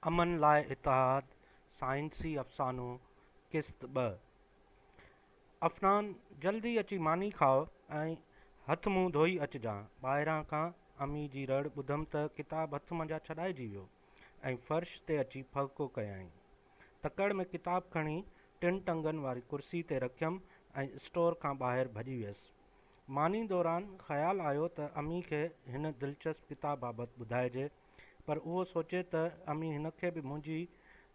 امن لاء اتحاد، سائنسي افسانو، قسط ٻه. افنان، جلدي اچي ماني کاء ۽ هٿ منهن ڌوئي اچجان. ٻاهران کان امي جي رڙ ٻڌم ته ڪتاب هٿ منجهان ڇڏائجي ويو ۽ فرش تي اچي ڦهڪو ڪيائين. تڪڙ ۾ ڪتاب کڻي ٽن ٽنگن واري ڪرسي تي رکيم ۽ اسٽور کان ٻاهر ڀڄي ويس. ماني دوران خيال آيو ته امي کي هن دلچسپ ڪتاب بابت ٻڌائجي. پر اهو سوچي ته امي هن کي به منهنجي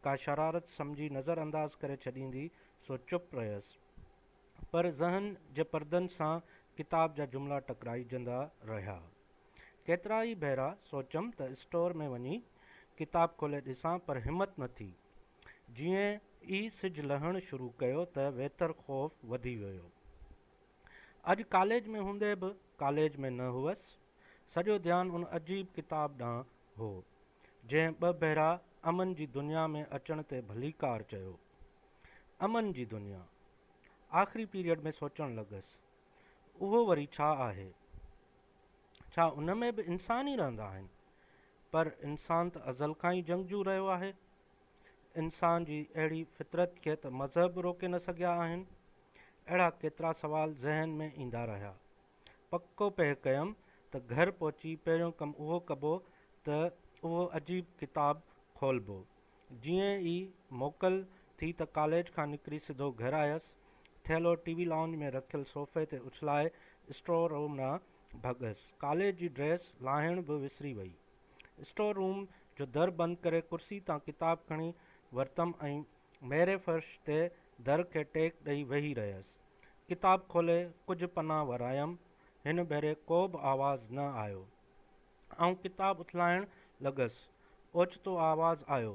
ڪا شرارت سمجهي نظر انداز ڪري ڇڏيندي سو چپ رهيس. پر ذهن جي پردن سان ڪتاب جا جملا ٽڪرائجندا رهيا. ڪيترا ئي ڀيرا سوچيم ته اسٽور ۾ وڃي ڪتاب کولي ڏسان پر همت نه ٿي. جيئن ئي سج لهڻ شروع ڪيو ته ويتر خوف وڌي ويو. اڄ ڪاليج ۾ هوندي به ڪاليج ۾ نه هئس. سڄو ڌيان ان عجيب ڪتاب ڏانهن هو، جنهن ٻه ڀيرا امن جي دنيا ۾ اچڻ تي ڀليڪار چيو. امن جي دنيا! آخري پيريڊ ۾ سوچڻ لڳس، اهو وري ڇا آهي؟ ڇا ان ۾ به انسان ئي رهندا آهن؟ پر انسان ته ازل کان ئي جنگجو رهيو آهي. انسان جي اهڙي فطرت کي ته مذهب به روڪي نه سگهيا آهن. اهڙا ڪيترا سوال ذهن ۾ ايندا رهيا. پڪو پهه ڪيم ته گهر پهچي پهريون ڪم اهو ڪبو ته اهو عجيب ڪتاب کولبو. جيئن ئي موڪل ٿي ته ڪاليج کان نڪري سڌو گهر آيس. ٿيلهو ٽي وي لائونج ۾ رکيل صوفي تي اڇلائي اسٽور روم ڏانهن ڀڳس. ڪاليج جي ڊريس لاهڻ به وسري وئي. اسٽور روم جو در بند ڪري ڪرسي تان ڪتاب کڻي ورتم ۽ ميري فرش تي در کي ٽيڪ ڏئي ويهي رهيس. ڪتاب کولي ڪجهه پنا ورايم. هن ڀيري ڪو به آواز نه آيو. آئون ڪتاب اٿلائڻ لڳس. اوچتو آواز آيو.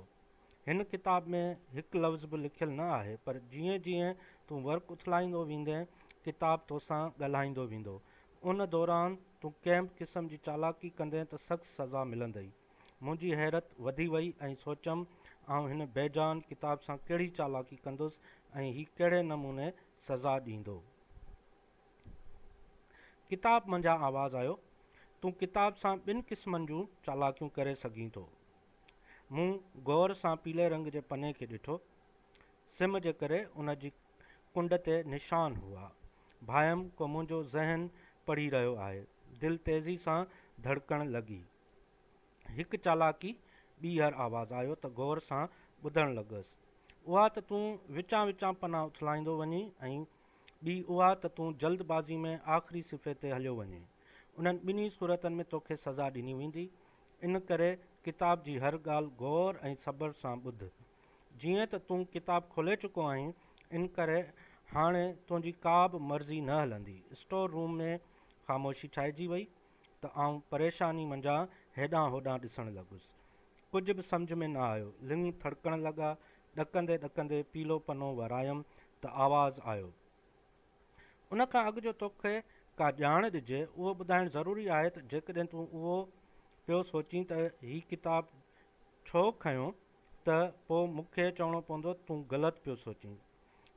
هن ڪتاب ۾ هڪ لفظ به لکيل نه آهي، پر جيئن جيئن تون ورق اٿلائيندو ويندين، ڪتاب توسان ڳالهائيندو ويندو. ان دوران تون ڪنهن به قسم جي چالاڪي ڪندين ته سخت سزا ملندئي. منهنجي حيرت وڌي وئي ۽ سوچيم آئون هن بي جان ڪتاب سان ڪهڙي چالاڪي ڪندس ۽ هي ڪهڙي نموني سزا ڏيندو. ڪتاب منجهان آواز آيو، تون ڪتاب سان ٻن قسمن جون چالاڪيون ڪري سگهين ٿو. مون غور سان پيلي رنگ جي پني کي ڏٺو. سم جي ڪري ان جي ڪنڊ تي نشان هئا. ڀانئيم ڪو منهنجو ذهن پڙهي رهيو آهي. دل تيزي سان ڌڙڪڻ لڳي. هڪ چالاڪي ٻيهر آواز آيو ته غور سان ٻڌڻ لڳس. اها ته تون وچان وچان پنا اٿلائيندو وڃين ۽ ٻي اها ته تون جلد بازي ۾ آخري صفحي تي هليو وڃين. انهن ٻنهي صورتن ۾ توکي سزا ڏني ويندي. ان ڪري ڪتاب جي هر ڳالهه غور ۽ صبر سان ٻڌ. جيئن ته تون ڪتاب کولي چڪو آهين، ان ڪري هاڻي تنهنجي ڪا به مرضي نه هلندي. اسٽور روم ۾ خاموشي ڇائجي وئي. ته آئون پريشاني منجهان هيڏانهن هوڏانهن ڏسڻ لڳس. ڪجهه به سمجهه ۾ نه آيو. لڱ ٿڙڪڻ لڳا. ڏڪندي ڏڪندي پيلو پنو ورايم ته آواز آيو. ان کان اڳ جو توکي ڪا ڄاڻ ڏجي، اهو ٻڌائڻ ضروري آهي ته جيڪڏهن تون اهو پيو سوچين ته هي ڪتاب ڇو کنيو ته پوء مون کي چوڻو پوندو تون غلط پيو سوچين.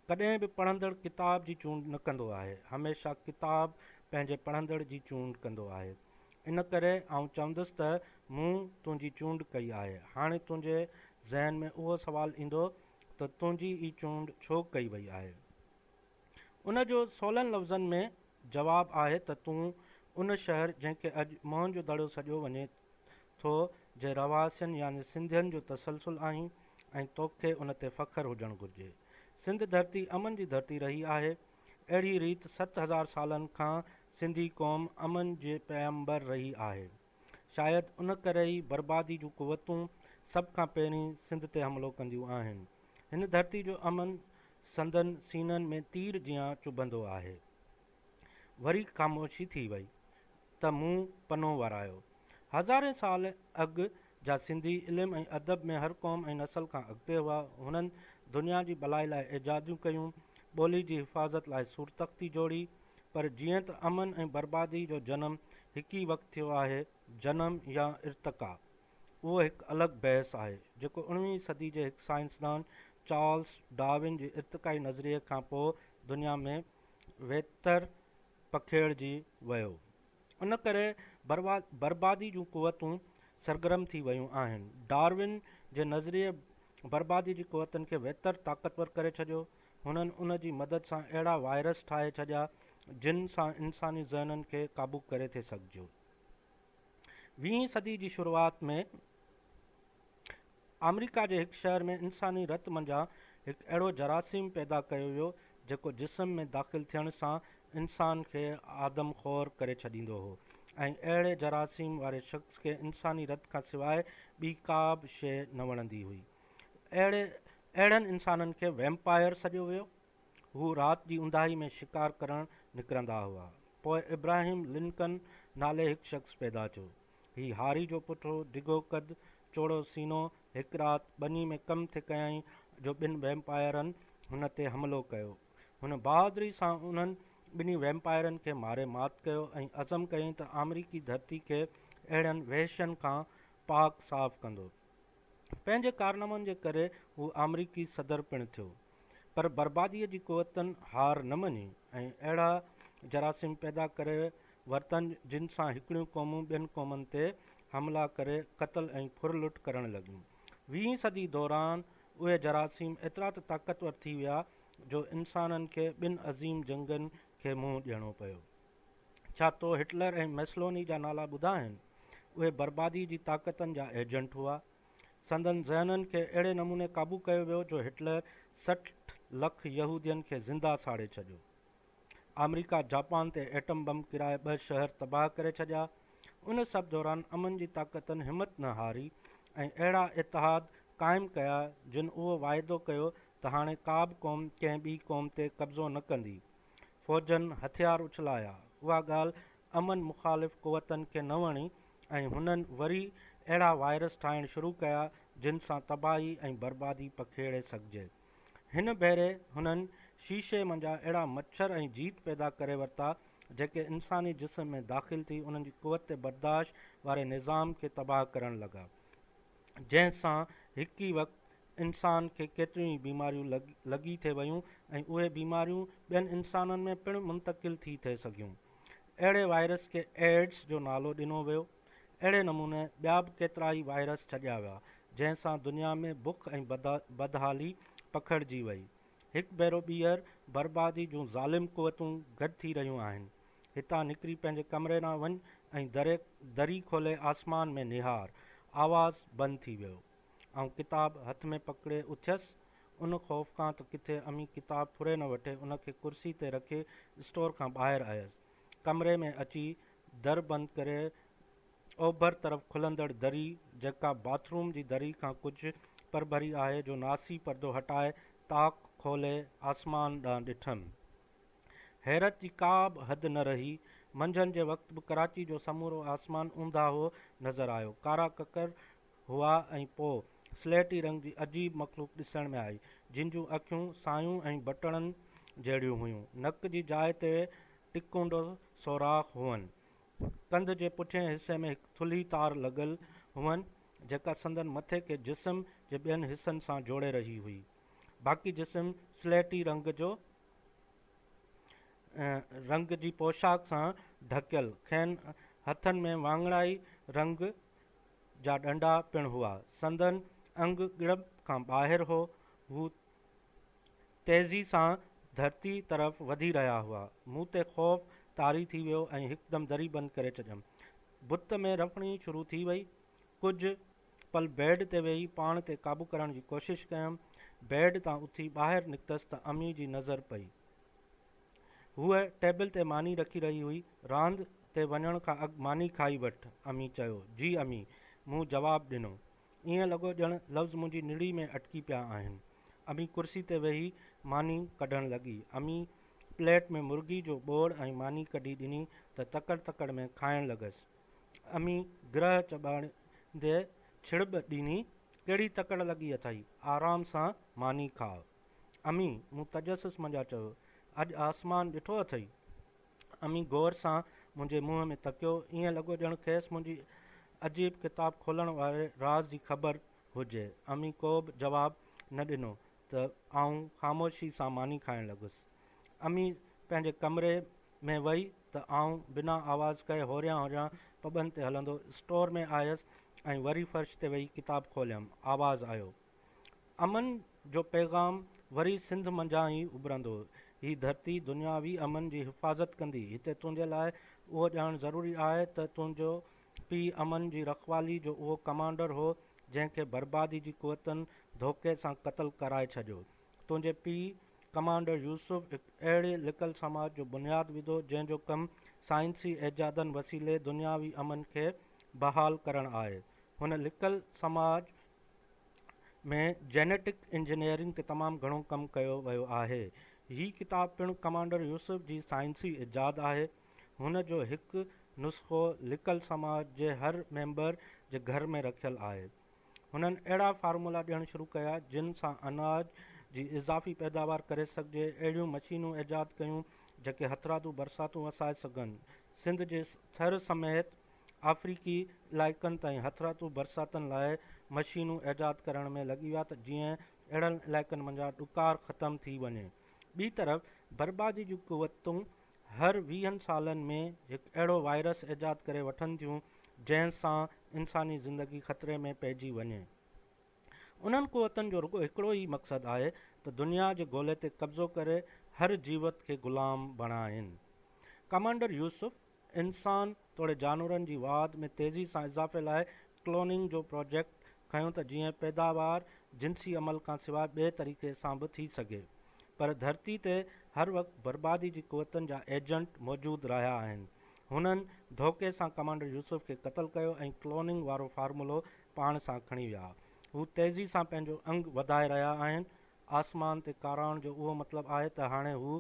ڪڏهن به پڙهندڙ ڪتاب جي چونڊ نه ڪندو آهي، هميشه ڪتاب پنهنجي پڙهندڙ جي چونڊ ڪندو آهي. ان ڪري آئون چوندس ته مون تنهنجي چونڊ ڪئي آهي. هاڻي تنهنجي ذهن ۾ اهو سوال ايندو ته تنهنجي ئي چونڊ ڇو ڪئي وئي آهي؟ ان جو سولن لفظن ۾ جواب آهي ته تون ان شهر جنهن کي اڄ موهن جو دڙو سڏيو وڃي ٿو جي رهواسين يعني سنڌين جو تسلسل آهين ۽ توکي ان تي فخر هجڻ گهرجي. سنڌ ڌرتي امن جي ڌرتي رهي آهي. اهڙي ريت 7000 سالن کان سنڌي قوم امن جي پيامبر رهي آهي. شايد ان ڪري ئي بربادي جون قوتون سڀ کان پهرين سنڌ تي حملو ڪنديون آهن. هن ڌرتي جو امن سندن سينن ۾ تير جيان چڀندو آهي. وري خاموشي ٿي وئي ته مون پنو ورايو. هزارين سال اڳ جا سنڌي علم ۽ ادب ۾ هر قوم ۽ نسل کان اڳتي هئا. هنن دنيا جي ڀلائي لاء ايجاديون ڪيون، ٻولي جي حفاظت لاء صورتختي جوڙي، پر جيئن ته امن ۽ بربادي جو جنم هڪ ئي وقت ٿيو آهي، جنم يا ارتقا، اهو هڪ الڳ بحث آهي، جيڪو اڻويهين صدي جي هڪ سائنسدان چارلس ڊارون جي ارتقائي نظريي کان پوء دنيا ۾ ويتر پکيڙجي ويو. ان ڪري بربادي جون قوتون سرگرم ٿي ويون آهن. ڊارون جي نظريي بربادي جي قوتن کي ويتر طاقتور ڪري ڇڏيو. هنن ان جي مدد سان اهڙا وائرس ٺاهي ڇڏيا، جن سان انساني ذهنن کي قابو ڪري ٿي سگهجيو. ويهين صدي جي شروعات ۾ آمريڪا جي هڪ شهر ۾ انساني رت منجهان هڪ اهڙو جراثيم پيدا ڪيو ويو، جيڪو جسم ۾ داخل ٿيڻ سان انسان کي آدم خور ڪري ڇڏيندو هو ۽ اهڙي جراثيم واري شخص کي انساني رت کان سواء ٻي ڪا به شيء نه وڻندي هئي. اهڙي اهڙن انسانن کي ويمپائر سڏيو ويو. هو رات جي اونداهي ۾ شڪار ڪرڻ نڪرندا هئا. پوء ابراهيم لنڪن نالي هڪ شخص پيدا ٿيو. هي هاري جو پٽ هو، ڊگهو قد، چوڙو سينو، هڪ رات ٻني ۾ ڪم ٿي ڪيائين جو ٻن ويمپائرن هن تي حملو ڪيو. هن بهادري سان انهن ٻنهي ويمپائرن کي ماري مات ڪيو ۽ عزم ڪيائين ته آمريڪي ڌرتي کي اهڙن وحشين کان پاڪ صاف ڪندو. پنهنجي ڪارنامن جي ڪري هو آمريڪي صدر پڻ ٿيو. پر برباديء جي قوتن هار نه مڃي ۽ اهڙا جراثيم پيدا ڪري ورتن جن سان هڪڙيون قومون ٻين قومن تي حملا ڪري قتل ۽ ڦر لٽ ڪرڻ لڳيون. ويهين صدي دوران اهي جراثيم ايترا ته طاقتور ٿي ويا جو انسانن کي ٻن عظيم جنگن کي منهن ڏيڻو پيو. ڇا تو هٽلر ۽ ميسلوني جا نالا ٻڌا آهن؟ اهي بربادي جي طاقتن جا ايجنٽ هئا. سندن ذهنن کي اهڙي نموني قابو ڪيو ويو جو هٽلر 60 لک يهودين کي زنده ساڙي ڇڏيو. آمريڪا جاپان تي ايٽم بم ڪيرائي ٻه شهر تباهه ڪري ڇڏيا. ان سڀ دوران امن جي طاقتن همت نه هاري ۽ اهڙا اتحاد قائم ڪيا جن اهو واعدو ڪيو ته هاڻي ڪا به قوم ڪنهن ٻي قوم تي قبضو نه ڪندي. فوجن هٿيار اڇلايا. اها ڳالهه امن مخالف قوتن کي نه وڻي ۽ هنن وري اهڙا وائرس ٺاهڻ شروع ڪيا جن سان تباهي ۽ بربادي پکيڙي سگهجي. هن ڀيري هنن شيشي منجهان اهڙا مڇر ۽ جيت پيدا ڪري ورتا جيڪي انساني جسم ۾ داخل ٿي انهن جي قوت برداشت واري نظام کي تباهه ڪرڻ لڳا جنهن سان هڪ ئي وقت انسان کي ڪيتريون ئي بيماريون لڳي ٿي ويون ۽ اهي بيماريون ٻين انسانن ۾ پڻ منتقل ٿي ٿي سگهيون. اهڙي وائرس کي ايڊز جو نالو ڏنو ويو. اهڙي نموني ٻيا به ڪيترائي وائرس ڇڏيا ويا، جنهن سان دنيا ۾ بک ۽ بدحالي پکڙجي وئي. هڪ ڀيرو ٻيهر بربادي جون ظالم قوتون گڏ ٿي رهيون آهن. هتان نڪري پنهنجي ڪمري ڏانهن وڃ ۽ دري کولي آسمان ۾ نهار. آواز بند ٿي ويو. آئون ڪتاب هٿ ۾ پڪڙي اٿيس. ان خوف کان ته ڪٿي امي ڪتاب ڦري نه وٺي، ان کي ڪرسي تي رکي اسٽور کان ٻاهر آيس. ڪمري ۾ اچي در بند ڪري اوڀر طرف کلندڙ دري، جيڪا باٿ روم جي دري کان ڪجهه پرڀري آهي، جو ناسي پردو هٽائي طاق کولي آسمان ڏانهن ڏٺم. حيرت جي ڪا به حد نه رهي. منجهند جي وقت به ڪراچي جو سمورو آسمان اونداهو نظر آيو. ڪارا ڪڪر هئا ۽ پوء سليٽي رنگ جي عجيب مخلوق ڏسڻ ۾ آئي، جن جون اکيون سايون ۽ بٽڻن جهڙيون هيون. نڪ جي جاء تي ٽڪنڊو سوراخ هئن. ڪنڌ جي پٺئين حصي ۾ هڪ ٿلهي تار لڳل هئن، جيڪا سندن مٿي کي جسم جي ٻين حصن سان جوڙي رهي هئي. باقي جسم سليٽي رنگ جو رنگ جي پوشاڪ سان ڍڪيل. کين هٿن ۾ واڱڻائي رنگ جا ڏنڊا پڻ هئا. سندن انگ ڳڻپ کان ٻاهر هو. هو تيزي سان ڌرتي طرف وڌي رهيا هئا. مون تي خوف طاري ٿي ويو ۽ هڪدم دري بند ڪري ڇڏيم. بت ۾ رڦڻي شروع ٿي وئي. ڪجهه پل بيڊ تي ويهي پاڻ تي قابو ڪرڻ جي ڪوشش ڪيم. بيڊ تان اٿي ٻاهر نڪتس ته امي جي نظر پئي. هوء ٽيبل تي ماني رکي رهي هئي. راند تي وڃڻ کان اڳ ماني کائي وٺ. امي چيو. جي امي. مون جواب ڏنو. ائين لڳو ڄڻ لفظ منهنجي نڙي ۾ اٽڪي پيا آهن. امي ڪرسي تي ويهي ماني ڪڍڻ لڳي. امي پليٽ ۾ مرغي جو ٻوڙ ۽ ماني ڪڍي ڏني ته تڪڙ تڪڙ ۾ کائڻ لڳس. امي گرهه چٻاڙيندي ڇڙٻ ڏني، ڪهڙي تڪڙ لڳي اٿئي، آرام سان ماني کاء. امي، مون تجسس منجهان چيو، اڄ آسمان ڏٺو اٿئي؟ امي غور سان منهنجي منهن ۾ تڪيو، ائين لڳو ڄڻ کيس منهنجي عجيب ڪتاب کولڻ واري راز جي خبر هجي. امي ڪو به جواب نه ڏنو ته آئون خاموشي سان ماني کائڻ لڳس. امي پنهنجي ڪمري ۾ وئي ته آئون بنا آواز ڪئي هوريان هوريان پٻن تي هلندو اسٽور ۾ آيس ۽ وري فرش تي ويهي ڪتاب کوليم. آواز آيو. امن جو پيغام وري سنڌ منجهان ئي اڀرندو. هي ڌرتي دنياوي امن جي حفاظت ڪندي. هتي تنهنجي لاء اهو ڄاڻڻ ضروري آهي ته تنهنجو پيء امن جي رکوالي جو اهو ڪمانڊر هو جنهن کي بربادي جي قوتن ڌوڪي سان قتل ڪرائي ڇڏيو. تنهنجي پيء ڪمانڊر يوسف هڪ اهڙي لڪل سماج جو بنياد وڌو جنهن جو ڪم سائنسي ايجادن وسيلي دنياوي امن کي بحال ڪرڻ آهي. هن لڪل سماج ۾ جينيٽڪ انجنيئرنگ تي تمام گهڻو ڪم ڪيو ويو آهي. هي ڪتاب پڻ ڪمانڊر يوسف جي سائنسي ايجاد آهي. هن جو هڪ نسخو لڪل سماج جي هر ميمبر جي گهر ۾ رکيل آهي. هنن اهڙا فارمولا ڏيڻ شروع ڪيا جن سان اناج جي اضافي پيداوار ڪري سگهجي، اهڙيون مشينون ايجاد ڪيون جيڪي هٿرادو برساتون وسائي سگهن. سنڌ جي ٿر سميت آفريڪي علائقن تائين هٿرادو برساتن لاء مشينون ايجاد ڪرڻ ۾ لڳي ويا ته جيئن اهڙن علائقن منجهان ڏڪار ختم ٿي وڃي. ٻي طرف بربادي جون قوتون هر ويهن سالن ۾ هڪ اهڙو وائرس ايجاد ڪري وٺن ٿيون جنهن سان انساني زندگي خطري ۾ پئجي وڃي. انهن قوتن جو رڳو هڪڙو ئي مقصد آهي ته دنيا جي گولي تي قبضو ڪري هر جيوت کي غلام بڻائين. ڪمانڊر يوسف انسان توڙي جانورن جي واڌ ۾ تيزي سان اضافي لاء ڪلوننگ جو پراجيڪٽ کنيو ته جيئن پيداوار جنسي عمل کان سواء ٻئي طريقي سان به ٿي سگهي. پر ڌرتي تي هر وقت بربادي جي قوتن جا ايجنٽ موجود رهيا آهن. هنن ڌوڪي سان ڪمانڊر يوسف کي قتل ڪيو ۽ ڪلوننگ وارو فارمولو پاڻ سان کڻي ويا. هو تيزي سان پنهنجو انگ وڌائي رهيا آهن. آسمان تي ڪاراڻ جو اهو مطلب آهي ته هاڻي هو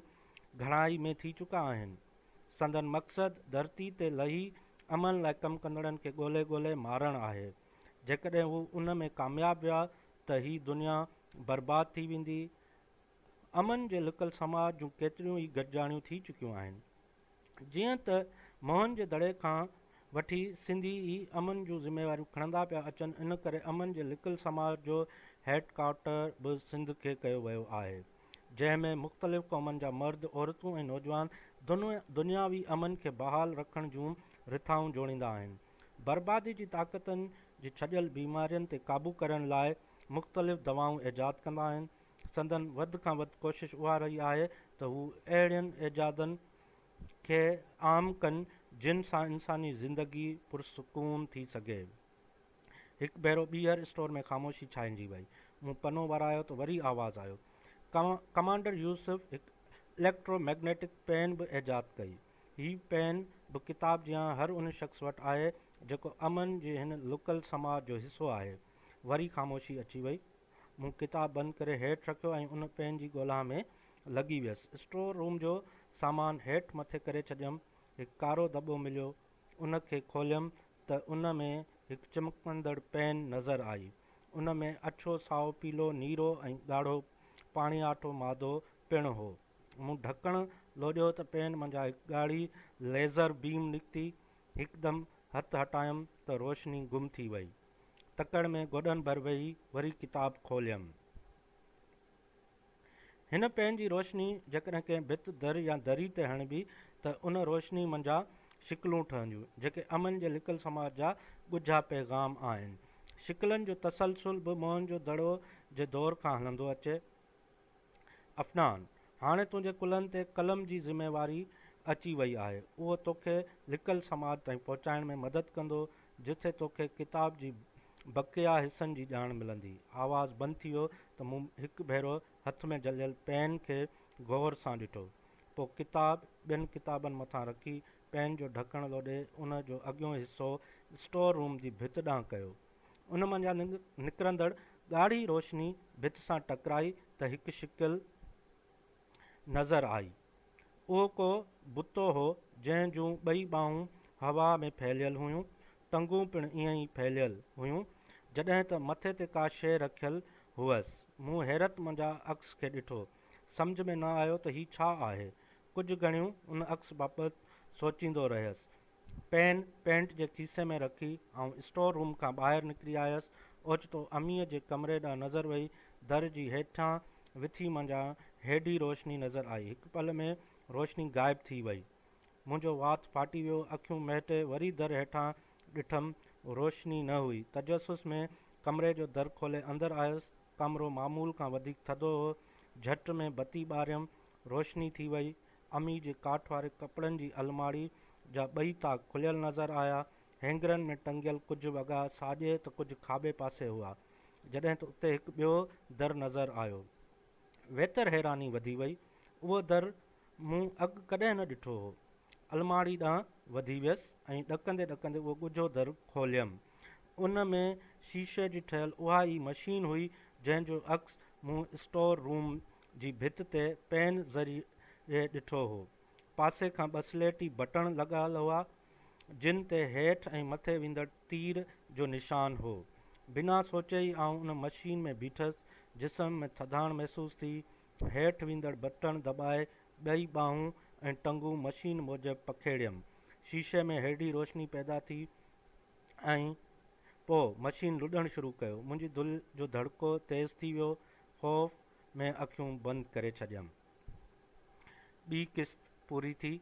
گهڻائي ۾ ٿي چڪا آهن. سندن مقصد ڌرتي تي لهي امن لاء ڪم ڪندڙن کي ڳولي ڳولي مارڻ آهي. جيڪڏهن هو ان ۾ ڪامياب ويا ته هي دنيا برباد ٿي ويندي. امن جي لڪل سماج جون ڪيتريون ئي گڏجاڻيون ٿي چڪيون آهن. جيئن ته موهن جي دڙي کان وٺي سنڌي ئي امن جون ذميواريون کڻندا پيا اچن ان ڪري امن جي لڪل سماج جو هيڊ ڪوارٽر به سنڌ کي ڪيو ويو آهي جنهن ۾ مختلف قومن جا مرد، عورتون ۽ نوجوان دنياوي امن کي بحال رکڻ جون رٿائون جوڙيندا آهن. بربادي جي طاقتن جي ڇڏيل بيمارين تي قابو ڪرڻ لاء مختلف دوائون ايجاد ڪندا آهن. سندن وڌ کان وڌ ڪوشش اها رهي آهي ته هو اهڙين ايجادن کي عام ڪن جن سان انساني زندگي پرسڪون ٿي سگهي. هڪ ڀيرو ٻيهر اسٽور ۾ خاموشي ڇانئجي وئي. مون پنو ورايو ته وري آواز آيو. ڪمانڊر يوسف هڪ اليڪٽرو مئگنيٽڪ پين به ايجاد ڪئي. هي پين به ڪتاب جيان هر ان شخص وٽ آهي جيڪو امن جي هن لڪل سماج جو حصو آهي. وري خاموشي اچي وئي. مون ڪتاب بند ڪري هيٺ رکيو ۽ ان پين جي ڳولها ۾ لڳي ويس. اسٽور روم جو سامان هيٺ مٿي ڪري ڇڏيم. هڪ ڪارو دٻو مليو. ان کي کوليم ته ان ۾ هڪ چمڪندڙ پين نظر آئي. ان ۾ اڇو، سائو، پيلو، نيرو ۽ ڳاڙهو پاڻياٺو مادو پڻ هو. مون ڍڪڻ لوڏيو ته پين منجهان هڪ ڳاڙهي ليزر بيم نڪتي. هڪدم هٿ هٽايم ته روشني گم ٿي وئي. تڪڙ ۾ گوڏن ڀر ويهي وري ڪتاب کوليم. هن پين جي روشني جيڪڏهن ڪنهن ڀت، در يا دري تي هڻبي ته ان روشني منجهان شڪلون ٺهنديون، جيڪي امن جي لڪل سماج جا ڳجها پيغام آهن. شڪلن جو تسلسل به موهن جو دڙو جي دور کان هلندو اچي. افنان! هاڻي تنهنجي ڪلهن تي قلم جي ذميواري اچي وئي آهي. اهو توکي لڪل سماج تائين پهچائڻ ۾ مدد ڪندو، جتي توکي ڪتاب جي بقيه حصن جي ڄاڻ ملندي. آواز بند ٿي ويو ته مون هڪ ڀيرو هٿ ۾ جهليل پين کي غور سان ڏٺو. پوء ڪتاب ٻين ڪتابن مٿان رکي پين جو ڍڪڻ لوڏي ان جو اڳيون حصو اسٽور روم جي ڀت ڏانهن ڪيو. ان منجهان نڪرندڙ ڳاڙهي روشني ڀت سان ٽڪرائي ته هڪ شڪل نظر آئي. اهو ڪو بتو هو، جنهن جون ٻئي ٻانهون هوا ۾ ڦهليل هيون، ٽنگون پڻ ائين ئي ڦهليل هيون، جڏهن ته مٿي تي ڪا شيء رکيل هئس. مون حيرت منجهان عڪس کي ڏٺو. سمجهه ۾ نه آيو ته هي ڇا آهي؟ ڪجهه گهڙيون ان عڪس بابت سوچيندو رهيس. پين پينٽ جي کيسي ۾ رکي آئون اسٽور روم کان ٻاهر نڪري آيس. اوچتو اميء جي ڪمري ڏانهن نظر وئي. در جي هيٺان وٿي منجهان هيڊي روشني نظر آئي. هڪ پل ۾ روشني غائب ٿي وئي. منهنجو وات ڦاٽي ويو. اکيون مهٽي وري در هيٺان ڏٺم روشني نه هئي. تجسس ۾ ڪمري جو در کولي اندر آيس. ڪمرو معمول کان وڌيڪ ٿڌو هو. جهٽ ۾ بتي ٻاريم. روشني ٿي وئي. امي جي ڪاٺ واري ڪپڙن جي الماڙي جا ٻئي طاق کليل نظر آيا. هينگرن ۾ ٽنگيل ڪجهه وڳا ساڄي ته ڪجهه کاٻي پاسي هئا. جڏهن ته اتي هڪ ٻيو در نظر آيو. ويتر حيراني وڌي وئي. اهو در مون اڳ ڪڏهن نه ڏٺو هو. الماڙي ڏانهن وڌي ويس ۽ ڏڪندي ڏڪندي اهو ڳجهو در کوليم. ان ۾ شيشي جي ٺهيل اها ئي مشين هئي، جنهن جو عڪس مون اسٽور روم جي ڀت تي پين ذريعي ڏٺو هو. پاسي کان ٻه سليٽي بٽڻ لڳل هئا، جن تي هيٺ ۽ مٿي ويندڙ تير جو نشان هو. بنا سوچي ئي آئون ان مشين ۾ بيٺس. جسم ۾ ٿڌاڻ محسوس ٿي. هيٺ ويندڙ بٽڻ دٻائي ٻئي ٻانهون ۽ ٽنگون مشين موجب پکيڙيم. شيشي ۾ هيڊي روشني پيدا ٿي ۽ پوء مشين لڏڻ شروع ڪيو. منهنجي دل جو ڌڙڪو تيز ٿي ويو. خوف ۾ اکيون بند ڪري ڇڏيم. ٻي قسط پوري ٿي.